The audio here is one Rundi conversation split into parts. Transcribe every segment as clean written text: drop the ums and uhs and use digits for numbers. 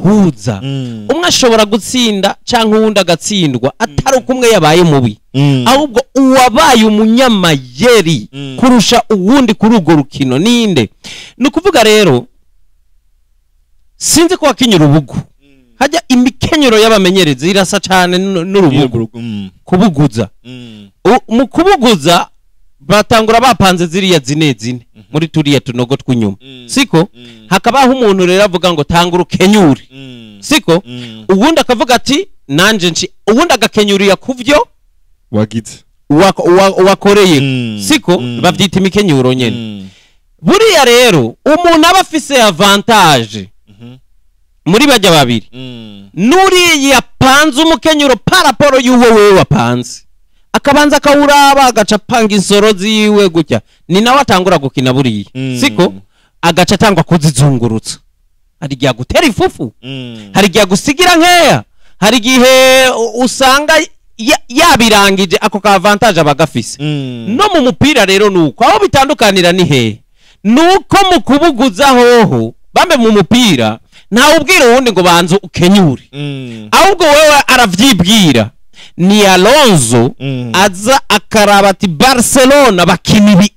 bahuza, umwe ashobora gutsinda cyangwa uwundi agatsindwa, atari uko umwe yabaye mubi, ahubwo uwabaye umunyamayeri kurusha uwundi kuri urwo rukino ninde. Ni ukuvuga rero, sinzi ko wakinyura ubugu, hajya imikenyero y'abamenyerezi irasa cyane n'urubugu. Kubuguza, mu kubuguza batangura bapanze ziriya zine zine muri turiya tunogo tw'inyuma, siko? Hakabaho umuntu rero avuga ngo tangura ukenyure, siko? Uwundi akavuga ati nanje nci, uwundi agakenyurira kuvyo wagize, wakoreye, siko? Bavyita imikenyuro nyene. Buriya rero umuntu aba afise avantage muri bajya babiri, nuriya yapanze umukenyuro par rapport y'uwo wewe wapanze, akabanza akawuraba, agaca apanga insoro ziwe gutya, ni nawe atangura gukina buriya, siko? Agaca atangwa kuzizungurutsa. Hari igihe agutera ifufu, hari igihe agusigira nkeya, hari igihe usanga yabirangije, ako ka avantage aba agafise. No mu mupira rero nuko aho bitandukanira ni hehe? Nuko mu kubuguza hoho bambe mu mupira ntawe ubwira uwundi ngo banze ukenyure, ahubwo wewe aravyibwira. Ni Alonso aza akaraba ati Barcelona bakina ibi,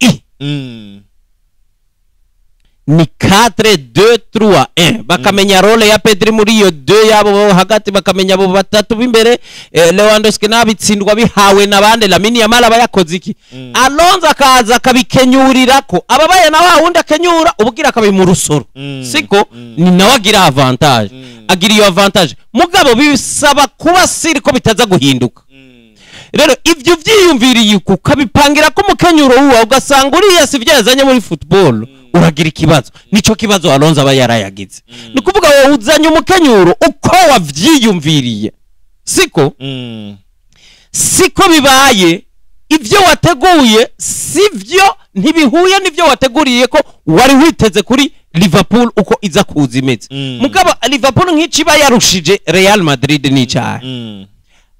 ni 4 2 3 1, bakamenya rôle ya Pedri muri iyo 2 yabo bo hagati, bakamenya abo batatu b'imbere, Lewandowski nabitsindwa bihawe nabande, Lamine Yamal aba yakoze iki. Alonso akaza akabikenyurirako, ababaye na wa wundi akenyura ubwira akabi mu rusoro, siko? Ni nawe agira avantage, agira iyo avantage, mugabo bisaba kuba sûr ko bitaza guhinduka. Rero ivyo vyiyumviriye ukabipangira ko umukenyuro wuwa, ugasanga uriya si vyo yazanye muri football, uragira ikibazo. Nico kibazo Alonso aba yarayagize. Ni ukuvuga wowe uzanye umukenyuro uko wavyiyumviriye, siko? Siko bibaye, ivyo wateguye sivyo, ntibihuye n'ivyo wateguriye ko wari witeze kuri Liverpool uko iza kuza imeze. Mugabo Liverpool nk'iciba yarushije Real Madrid n'icahe?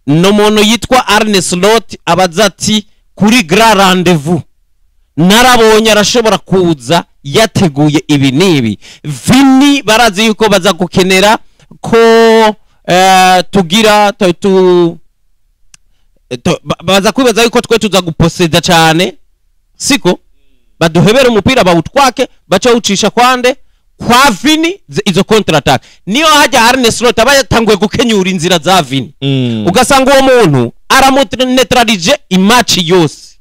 No muntu yitwa Arne Slot abaza ati kuri grand rendez-vous narabonye arashobora kuza yateguye ibi n'ibi. Vini barazi yuko baza gukenera ko tugira baza kwibaza yuko twe tuza guposeda cyane, siko? Baduhebera umupira bawutwake, baca wucisha kwande kwa Vini, izo contre attaque. Niyo hajya Arne Slot aba yatanguye gukenyura inzira za Vini, ugasanga uwo muntu aramuneutralije i match yose,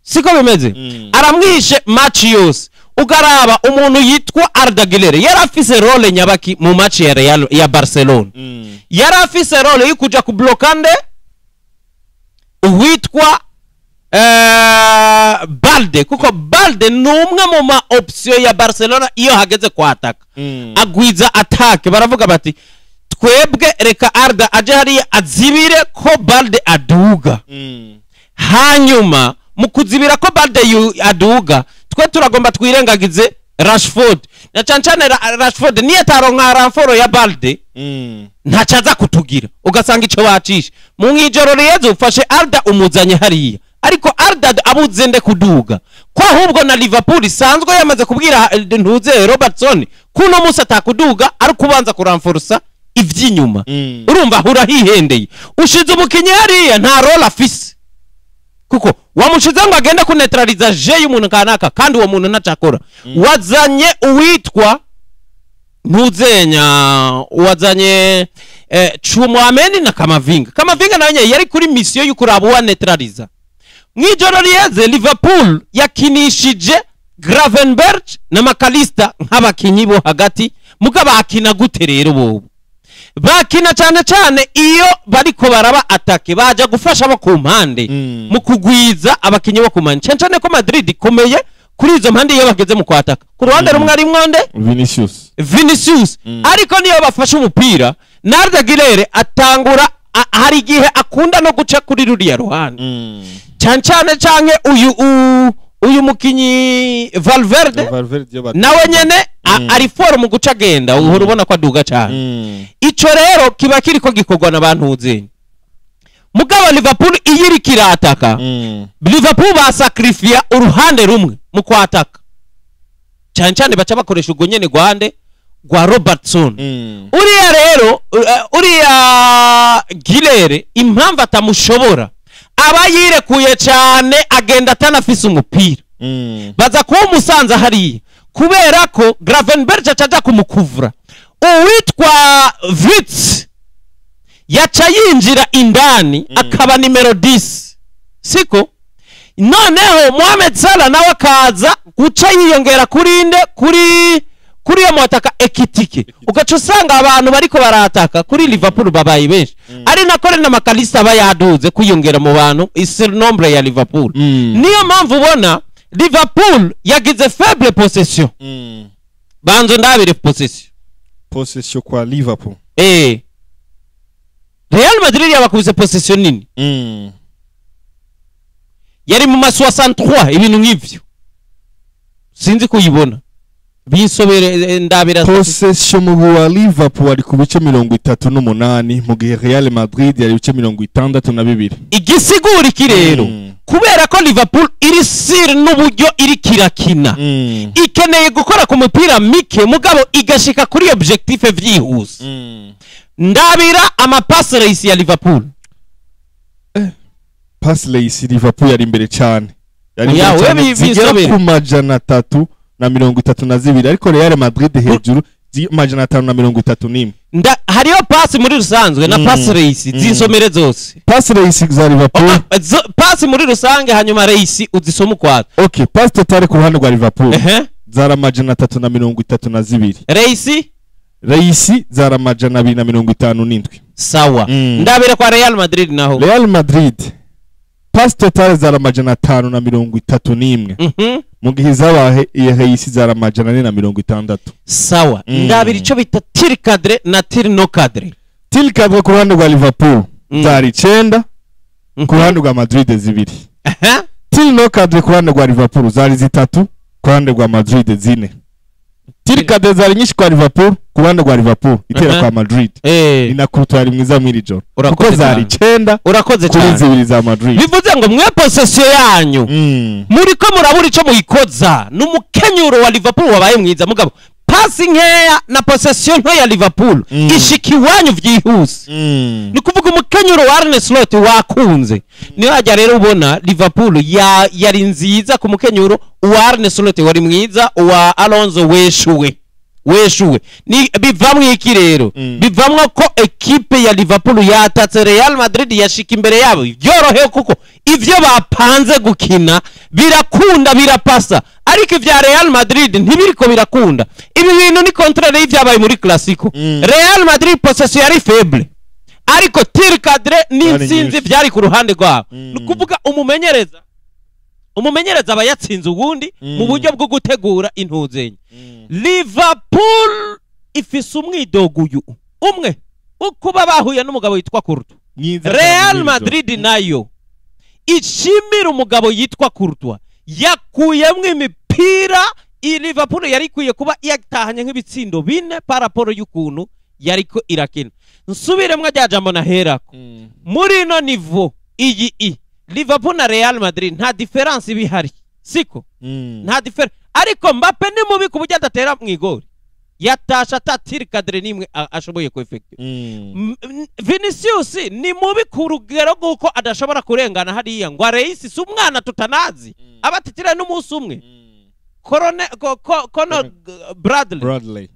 siko bimeze? Aramwishe match yose. Ugaraba umuntu yitwa Arda Güler yari afise rôle nyabaki mu match ya Real ya Barcelona? Yari afise rôle yo kuja kubloka nde? Uwitwa Balde, kuko Balde ni umwe mu ma option ya Barcelona iyo hageze kwataka, agwiza attaque. Baravuga bati twebwe reka Arda aje hariya azibire ko Balde aduga. Hanyuma mu kuzibira ko Balde aduga, twe turagomba twirengagize Rashford, na cane cane Rashford niyo ataronka renfort ya Balde, ntacaza kutugira. Ugasanga ico bacisha mu mwijoro riyeze, ufashe Arda umuzanye hariya, ariko Arda abuze nde kuduga, ko ahubwo na Liverpool isanzwe yamaze kubwira ntuze Robertson kuno musi atakuduga, ari kubanza kuramforsa ivy'inyuma. Urumva ahura hihendeye, ushize umukinyi hariya nta rôle afise, kuko wamushize ngo agende kuneutraliza jeu y'umuntu kanaka, kandi uwo muntu ntacakora. Wazanye uwitwa ntuzenya, wazanye Tchouaméni na Camavinga. Camavinga nawe nyene yari kuri mission yo kuraba uwa neutraliza. Mwijoro riyeze Liverpool yakinishije Gravenberch na Mac Allister nk'abakinyi bo hagati. Mugabo akina gute rero? Bobo bakina cyane cyane iyo bariko baraba attaque, baja gufasha abo ku mpande mu kugwiza abakinyi bo ku mpande, cyane cyane ko Madrid ikomeye kuri izo mpande iyo bageze mu kwataka. Ku ruhande rumwe ari mwonde? Vinicius. Vinicius. Ariko niyo bafashe umupira na Arda Güler atangura hari igihe akunda no guca kuri ruriya ruhande, cyane cyane canke uyu mukinyi Valverde. Valverde yo nawe nyene ari fort mu guca agenda, uhora ubona ko aduga cyane. Ico rero kiba kiriko gikorwa n'abantu. Mugabo Liverpool iyo iriko irataka, Liverpool basacrifia uruhande rumwe mu kwataka, cyane cyane baca bakoresha ubwo nyene rwande. rwa Robertson. Uriya rero, uriya Girere, impamvu atamushobora, aba yirekuye cyane, agenda atanafise umupira. Baza kuba umusanza hariya kubera ko Gravenberch acaja kumukuvura. Uwitwa Wirtz yaca yinjira indani, akaba nimero 10, siko? Noneho Mohamed Salah nawe akaza guca yiyongera kuri nde? Kuri iyo mwataka Ekitike. Ugaca usanga abantu bariko barataka kuri Liverpool babaye benshi, ari nako na Mac Allister aba yaduze kwiyongera mu bantu surnombre ya Liverpool. Niyo mpamvu ubona Liverpool yagize faible possession. Banzo ndabire possession. Possession kwa Liverpool? Real Madrid yabakubise possession nini. Yari mu ma 63, ibintu nk'ivyo. Sinzi kuyibona, binsobere, ndabira. Possession mu wa Liverpool ari ku bice 38, mu gihe Real Madrid yari bice 62. Igisigura iki rero? Kubera ko Liverpool iri sûre n'uburyo iri kirakina, ikeneye gukora ku mupira mike, mugabo igashika kuri objectif vyihuse. Ndabira amapasi réussies ya Liverpool. Passe réussie, Liverpool yari imbere cyane, yari Oya, imbere we cyane, zigera bisobere. ku 332, ariko Real Madrid hejuru 531. Hariyo pasi muri rusanzwe na passe réussie, zinsomere zose. Passe réussie za Liverpool? Oh, ah, pasi muri rusange, hanyuma réussies uzisoma ukwazo. Okay, passe totale ku ruhande rwa Liverpool zari 332. Réussies? Réussies zari 257. Sawa. Ndabira kwa Real Madrid naho. Real Madrid, passe totale zari 531, mu gihe izabahe iyo réussies zari 460. Sawa. Ndabira ico bita tir cadré na tir non cadré. Tir cadré ku ruhande rwa Liverpool zari 9, ku ruhande rwa Madrid 2. Tir non cadré ku ruhande rwa Liverpool zari 3, ku ruhande rwa Madrid 4. Tir cadré zari nyinshi kwa Liverpool, ku ruhande rwa Liverpool itera kwa Madrid. Ni na Courtois yari mwiza mw'iri joro, Urakoze kuko zari cyane. 9 Urakoze kuri cyane. 2 za Madrid. Bivuze ngo mwe possession yanyu muriko murabura ico muyikoza. N'umukenyuro wa Liverpool wabaye mwiza, mugabo pasi nkeya na possession nto ya Liverpool ishika iwanyu vyihuse. Ni kuvuga umukenyuro wa Arne Slot wakunze. Niyo hajya rero ubona Liverpool yari nziza ku mukenyuro wa Arne Slot, wari mwiza, uwa Alonso weshuwe weshuwe. Ni bivamwo iki rero? Bivamwo ko ekipe ya Liverpool yatatse Real Madrid, yashika imbere yabo byorohewe, kuko ivyo bapanze gukina birakunda, birapasa, ariko ivya Real Madrid ntibiriko birakunda. Ibi bintu ni contraire y'ivyabaye muri Clasico. Real Madrid possession yari faible, ariko tir cadré n'intsinzi nyinshi. vyari ku ruhande rwabo. Ni ukuvuga umumenyereza aba yatsinze uwundi mu buryo bwo gutegura intuzenye. Liverpool ifise umwidogo uyu umwe ukuba bahuye n'umugabo yitwa Courtois. Mwiza cyane Real muri iri joro. Madrid nayo ishimira umugabo yitwa Courtois, yakuyemwo imipira iyi Liverpool yari ikwiye kuba yatahanye nk'ibitsindo 4 par rapport y'ukuntu yariko irakina. Nsubiremwo rya jambo naherako: muri ino niveau iyi i Liverpool na Real Madrid nta différence iba ihari, siko? Nta différence, ariko Mbappe ni mubi ku buryo adatera mu igori, yatasha ata tir cadré n'imwe ashoboye ku effective. Vinicius ni mubi ku rugero rw'uko adashobora kurengana hariya ngo areisi, si umwana tutanazi abatitira n'umunsi umwe. Korone Conor Bradley. Bradley.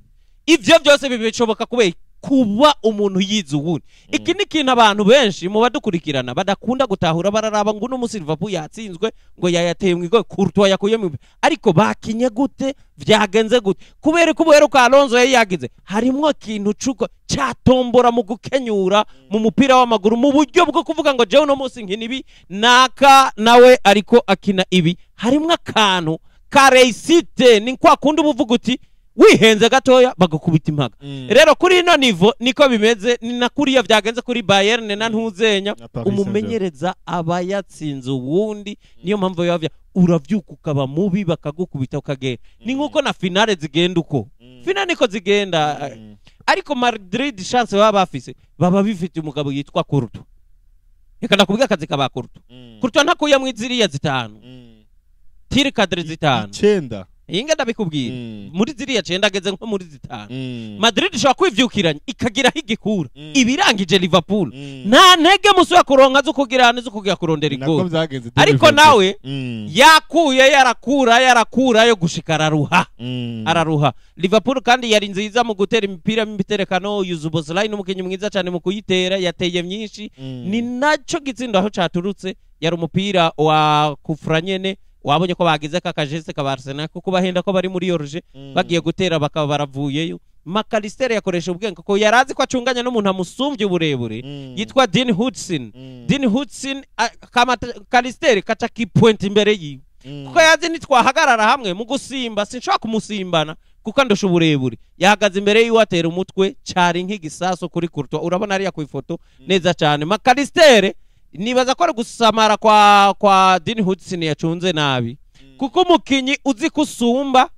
Ivyo byose bishoboka kubera kuba umuntu yize uwundi. Iki ni ikintu abantu benshi mu badukurikirana badakunda gutahura. Bararaba ngo uno munsi Liverpool yatsinzwe, ngo yayateye mu igori, Courtois yakuye mu, ariko bakinye gute? Vyagenze gute? Kubera ko ubuheruka Alonso yari yagize, harimwo ikintu cuko cyatombora mu gukenyura mu mupira w'amaguru, mu buryo bwo kuvuga ngo jewe uno munsi nkina ibi, naka nawe ariko akina ibi. Harimwo akantu ka réussite, ni kwa kundi uba uvuga uti wihenze gatoya bagakubita impaga. Rero kuri ino niveau niko bimeze, ni na kuriya byagenze kuri Bayern na ntuzenya. Na Paris. Umumenyereza aba yatsinze uwundi, niyo mpamvu biba uravyuka ukaba mubi, bakagukubita ukagenda. Ni nkuko na finale zigenda uko, finale niko zigenda. Ariko Madrid chance baba bafise, baba bifite umugabo yitwa Courtois. Reka ndakubwira akazi kaba Courtois. Courtois ntakuyamwo iziriya 5, tir cadré 5. 9. Inga ndabikubwira, muri ziriya 9 ageze nko muri 5. Madrid ishobora kwivyukiranya ikagira higikura ibirangije Liverpool. Nta ntege musuya kuronka zo kugira zo kugira kurondera igol. Ariko nawe yakuye yarakura yo gushika araruha. Araruha. Liverpool kandi yari nziza mu gutera imipira m'imiterekano. Yuzuboslai n'umukinyi mwiza cyane mu kuyitera, yateye myinshi. Ni naco gitsindo aho caturutse, yari umupira wa kufra nyene. Wabonye ko bagize kakajeste ka Arsenal kuko bahenda ko bari muri Yorge bagiye gutera bakaba baravuyeyo. McAllister yakoresha ubwenge kuko yarazi ko acunganya n'umuntu amusumbye uburebure yitwa Dean Hudson. Dean Hudson McAllister kaca ki point imbere yiwe kuko yazi nitwahagarara hamwe mu gusimba sinshobora kumusimbana kuko ndosha uburebure. Yahagaze imbere yiwe atera umutwe cari nk'igisaso kuri Courtois. Urabona ariya ku ifoto neza cyane. McAllister nibaza ko ari gusamara kwa Dean Hudson yacunze nabi kuko umukinyi uzi kusumba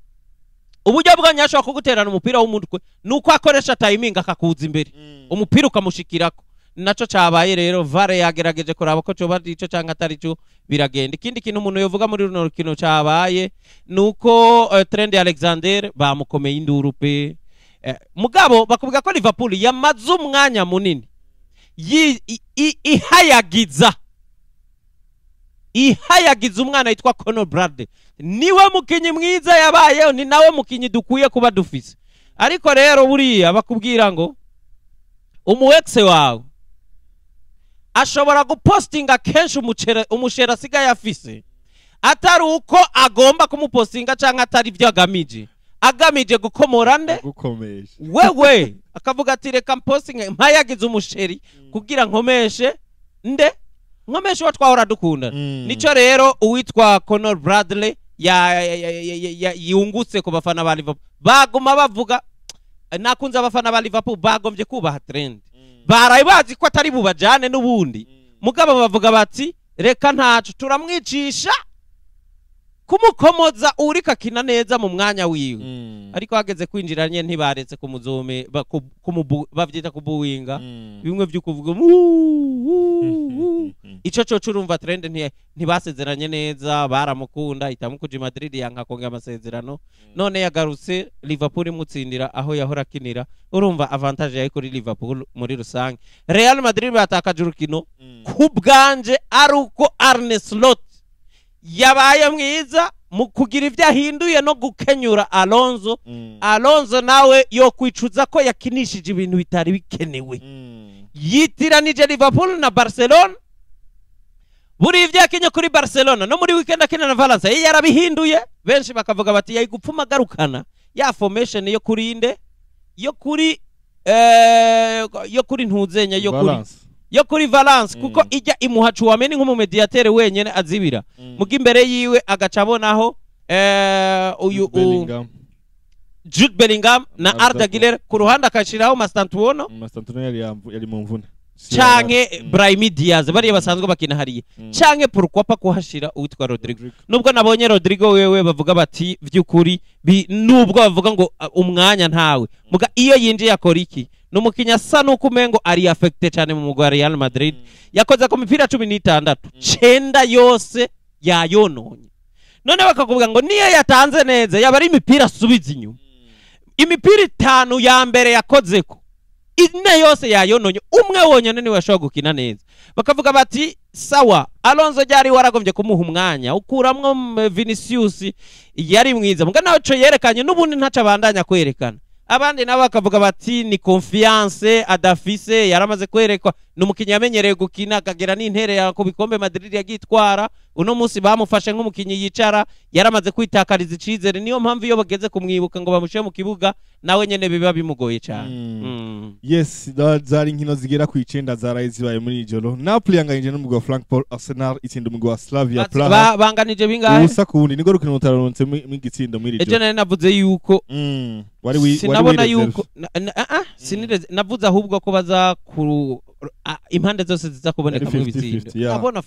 uburyo bwanya ashobora kuguterana umupira w'umutwe nuko akoresha timing akakuza imbere umupira ukamushikirako. Naco cabaye rero VAR yagerageje kuraba ko coba ico canke atari cyo biragenda. Ikindi kintu umuntu yovuga muri runo rukino cabaye nuko Trent Alexander bamukomeye induru pe. Mugabo bakuvuga ko Liverpool yamaze umwanya munini ihayagiza umwana yitwa Conor Bradley. Niwe mukinyi mwiza yabayeho, ni nawe mukinyi dukwiye kuba dufise. Ariko rero buriya bakubwira ngo umu ex wawe ashobora gupostinga kenshi umushera asigaye afise atari uko agomba kumupostinga canke atari ibyo agamije gukomora nde gukomesha wewe, akavuga ati reka mpostinge mpayagize umusheri kugira nkomeshe nde nkomeshe wa twahora dukundana. Nico rero uwitwa Conor Bradley yungutse ku bafana ba Liverpool. Baguma bavuga nakunze abafana ba Liverpool bagombye kubaha Trent. Baraye bazi ko atari bubajane n'ubundi. Mugabo bavuga bati reka ntaco turamwicisha kumukomoza urika kina neza mu mwanya wiwe. Ariko hageze kwinjira nye ntibaretse kumuzume bavyita kubuwinga bimwe byo kuvuga ico cyo curumva Trent ntibasezeranye neza, baramukunda itamukuje Madrid yanka konga amasezerano. None yagarutse Liverpool imutsindira aho yahora akinira. Urumva avantage yayi kuri Liverpool muri rusange. Real Madrid batakaje urukino kubganje aruko Arne Slot yabaye mwiza mu kugira ibyo ahinduye no gukenyura Alonso. Alonso nawe yo kwicuza ko yakinishije ibintu bitari bikenewe. Yitiranije Liverpool na Barcelona. Buri ivyo yakinye kuri Barcelona no muri weekend akina na Valencia yarabihinduye. Benshi bakavuga bati yayi gupfuma garukana ya formation yo kuri inde yo kuri yo kuri ntuzenya yo kuri Valence kuko ijya imuha Tchouaméni nk'umumediateur wenyene azibira muga imbere yiwe agaca abonaho uyu Jude Bellingham na Arda Güler ku ruhande akashiraho Mastantuono yari mu mvune canke Brahim Diaz bariya basanzwe bakina hariya canke pourquoi pas kuhashira uwitwa Rodrigo. Nubwo nabonye Rodrigo wewe bavuga bati vy'ukuri nubwo bavuga ngo umwanya ntawe muga iyo yinjiye akora iki numukinya asa nuko umengo ari affecté cyane mu mugwa Real Madrid. Yakoze ku mipira 16 9 yose yayononye. None bakakuvuga ngo niyo yatanze neza yaba ari imipira asubiza inyuma. Imipira 5 ya mbere yakozeko ine yose yayononye, umwe wonyene niwe yashobora gukina neza. Bakavuga bati sawa Alonso ryari waragombye kumuha umwanya ukuramwo Vinicius yari mwiza muga nawe co yerekanye n'ubundi ntaca bandanya kwerekana. Abandi nabo bakavuga bati ni confiance adafise, yaramaze kwerekwa numukinyi yamenyereye gukina akagera n'intere ya ku bikombe Madrid yagitwara. Uno munsi bamufashe nk'umukinyi yicara, yaramaze kwitakariza icizere, niyo mpamvu iyo bageze kumwibuka ngo bamushe mu kibuga nawe nyene biba bimugoye cyane. Yes, zari inkino zigera ku 9 zaraye zibaye muri ijoro. Napoli yanganije n'umugwi wa Frankfurt, Arsenal itsinda umugwi wa Slavia Praha. Banganije bingahe? Ubusa kundi niko rukino rutaronse mu gitsindo muri ijoro. Ejo nari navuze yuko sinabona yuko sinireze navuze ahubwo ko baza ku impande zose ziza kuboneka mu bitsindo. Abona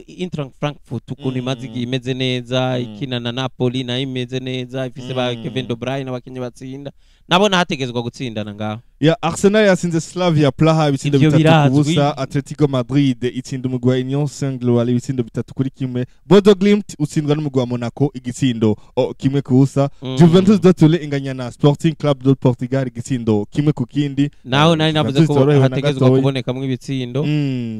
Eintracht Frankfurt ukuntu imaze imeze neza ikina na Napoli na imeze neza ifise ba Kevin De Bruyne abakinyi batsinda. Nabona hategezwa gutsindana ngaho. Ya, Arsenal yatsinze Slavia Praha ibitsindo Ivyo 3 ku birazwi. busa. Atletico Madrid itsinda umugwi wa Union Saint-Gilloise ibitsindo 3-1. Bodo Glimt utsindwa n'umugwi wa Monaco igitsindo 1-0. Juventus de Turin inganya na Sporting Club de Portugal igitsindo 1-1. Naho nari navuze Juventus ko itorohewe na hategezwa gatoyi. kubonekamwo ibitsindo.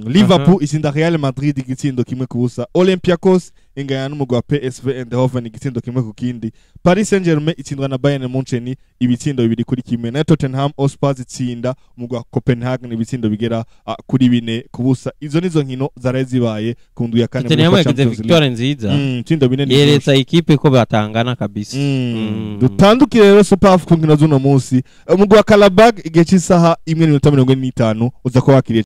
Liverpool itsinda Real Madrid igitsindo 1-0. Olympiacos inganya n'umugwi wa PSV Eindhoven igitsindo 1-1. Paris Saint-Germain itsindwa na Bayern Munchen ibitsindo 2-1. Na Tottenham Hotspur itsinda umugwi wa Copenhagen ibitsindo bigera kuri 4-0. Izo nizo nkino zaraye zibaye ku ndwi ya kane muri Tottenham UEFA yagize Champions League. victoire nziza. Ibitsindo 4 ni Yeretse ikipe ko batangana kabisa. Dutandukire rero Super ku nkino z'uno munsi. Umugwi wa Qarabag igihe cy'isaha 1:45 uza kuba wakiriye